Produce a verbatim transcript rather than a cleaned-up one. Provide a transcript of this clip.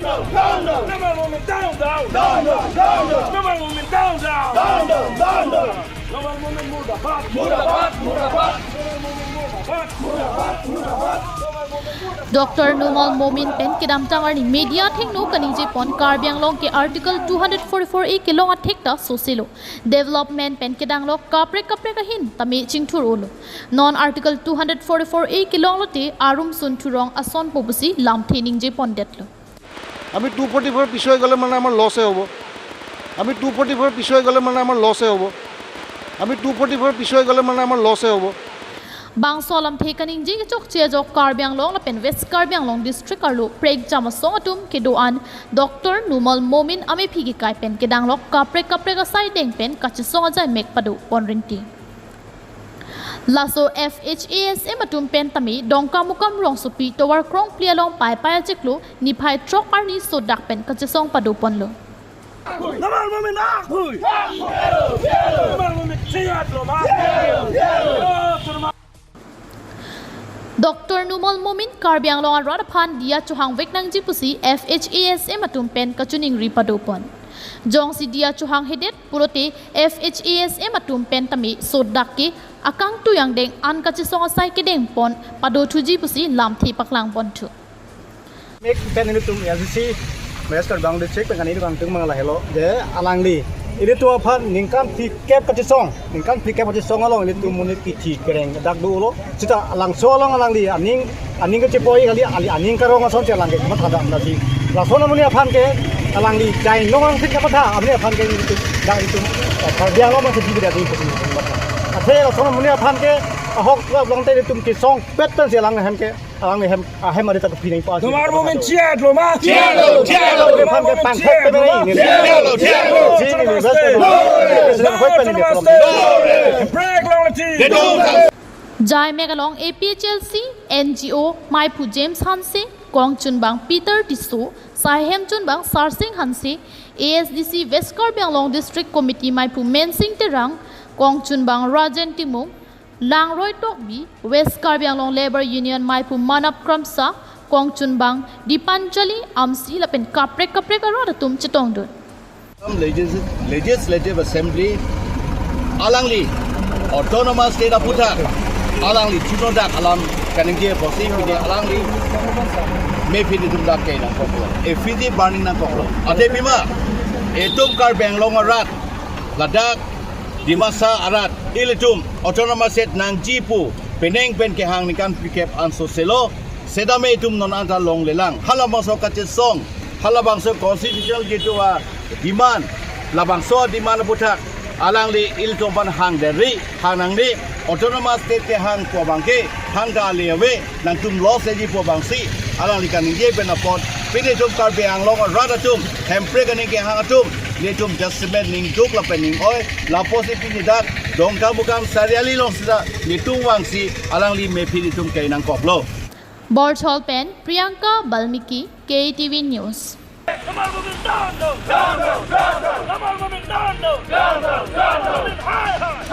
Down, down. Numal Momin down, down. Down, down, down, down. Numal Momin down, down. Down, down, down, down. Numal Momin murdabad. Murdabad, murdabad. Numal Momin murdabad. Murdabad, murdabad. Numal Momin murdabad. Doctor Numal Momin pen kedamtang arni media athengno kaningje pon Karbi Anglong ke Article two hundred forty-four A kelong athek ta soselo. Development pen kedanglok kaprek kaprek ahin tame chingthur-olo. Non Article two hundred forty-four A kelong lote arum sun thurong asonpo pusi lamthe ningje pondetlo. আমি two forty four পিছুৱাই গ'লে মানে আমাৰ লছে হ'ব। আমি two forty four পিছুৱাই গ'লে মানে আমাৰ লছে হ'ব। আমি টু ফৰ্টি ফ'ৰ পিছুৱাই গ'লে মানে আমাৰ লছে হ'ব। Bangso alamthe kaningje kechokche ajok Karbi Anglong lapen West Karbi Anglong District arlo prekjam asong atum kedo-an Doctor Numal Momin amephi kekai pen kedanglok kaprek kaprek asai deng pen kachesong ajai mek pado pon rinti. Laso F H A S M atum pen tame Dongkamukam rongsopi tovar krongphli along Paipai achiklo niphai throk arni sodak pen kachesong pado ponlo. Numal Momin akhui. Numal Momin chiyatlo ma. Doctor Numal Momin Karbi Anglong arat aphan diya chohang vek nangji pusi F H A S M atum pen kachiningri pado pon. Jongsi diya chohang hedet pulote F H A S M atum pen tame sodak ke akangtui angdeng an kachesong asai kedeng pon pado thuji pusi lamthe paklang ponthu. Mek pen ilitum A S D C, West Karbi Anglong District pen kani kangtung mang lahelo. Je alangli ilitum aphan ningkan phlikep kachesong, ningkan phlikep kachesong along ilitum monit kithi kereng dak dolo. Seta alangso along alangli aning, aning kachepoi kali, ali aning karong ason che alang ke matha dam lasi. Lason amonit aphan ke alangli chai nong angthik kamatha amonit aphan ke ilitum dak ilitum, eh, Karbi Anglong ma sedi beda di ilitum matha. Athe lason amonit aphan ke ahok along te ilitum kesongpet pen si alang ahem ke, alang ahem, ahem ari ta kepinang pa. Numal Momin chiyatlo ma. Chiyatlo, chiyatlo. Ilitum aphan ke pangthek pen ni. Chiyatlo, chiyatlo. Si ni ni bas. President hoi pen ni problem. Break long lati. Jai mek along A P H L C, N G O, Maiphu James Hanse, Kongchunbang Peter Tisso, Saihem Chunbang Sarsing Hanse, A S D C West Karbi Anglong District Committee Maiphu Mensing Terang, Kongchunbang Rajen Timung, Langroi Tokbi, West Karbi Anglong Labour Union Maiphu Manap Kramsa, Kongchunbang Dipanjali Amsi lapen kaprek kaprek arat atum chetongdun. Legis-, Legislative Assembly alangli Autonomous State aputhak alangli chunodak alam kaningje apotsi pini alangli mephi ilitum dak ke nangkoklo. Effigy burning nangkoklo. Athe pima, itum Karbi Anglong arat ladak Dimasa arat ilitum Autonomous State nangji pu penang pen kehang ningkan phlikep an soselo. Setame itum non anta longlelang. Halabangso kachesong, halabangso constitutional jitu a-demand, labangso a-demand aputhak alangli ilitum aphan hang deri, hang nangri, Autonomous State kehang pu abang ke hang ta ale ave, nangtum loss eji pu abangsi alangli kaningje pen apot, pini itum Karbi Anglong arat atum, Hemprek aning kehang atum, ilitum jasemet ningduk lapen ning-oi, lapusi pini dak Dongkamukam Sariali along sita ilitum vangsi alangli mephi ilitum kai nangkoklo. Borchol pen Priyanka Balmiki, K T V News. Numal Momin down, down, down, down, down. Numal Momin down, down, down, down, down, down. Momin hai, hai, hai.